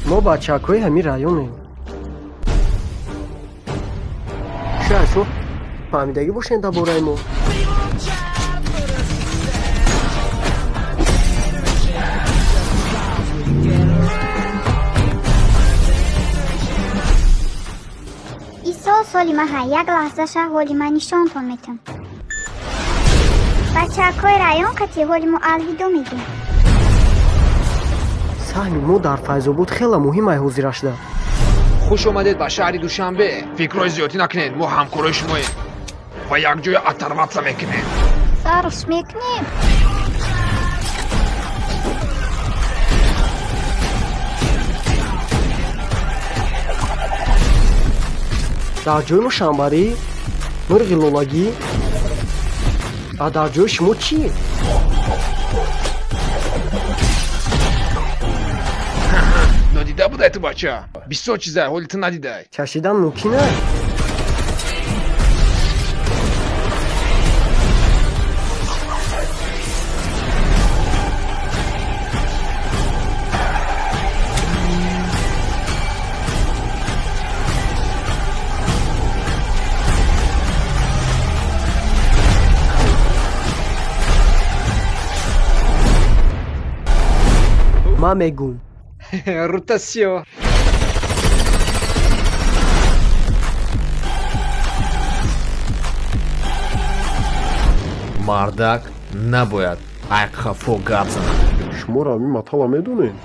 Мо бачакҳои ҳамин районем. Шояд шумо фаҳмидагӣ бошед дар бораи мо. Исол соли маҳа, як лаҳзаша ҳоли ман нишонтон метам. Бачакҳои район қати ҳоли мо алвидо мегӯем. Саҳми мо дар Файзобод хеле муҳим ай ҳозира шуда. Хуш омадед ба шаҳри Душанбе. Фикрҳои зиёдӣ накунед, мо ҳамкорои шумоем ва якҷоя оторваться мекунем. Сарш мекунем. Дар ҷои мо шамбарӣ, мурғи лолагӣ, а дар ҷои шумо чӣ? Нодида будай ту, бача. Бисёр чизай ҳоли ту надидай. Чашидан мумкин аст? Ман мегӯм. Рутасиё. Мардак набояд айқафо гап занад. Шуморо ҳамин матала медонед?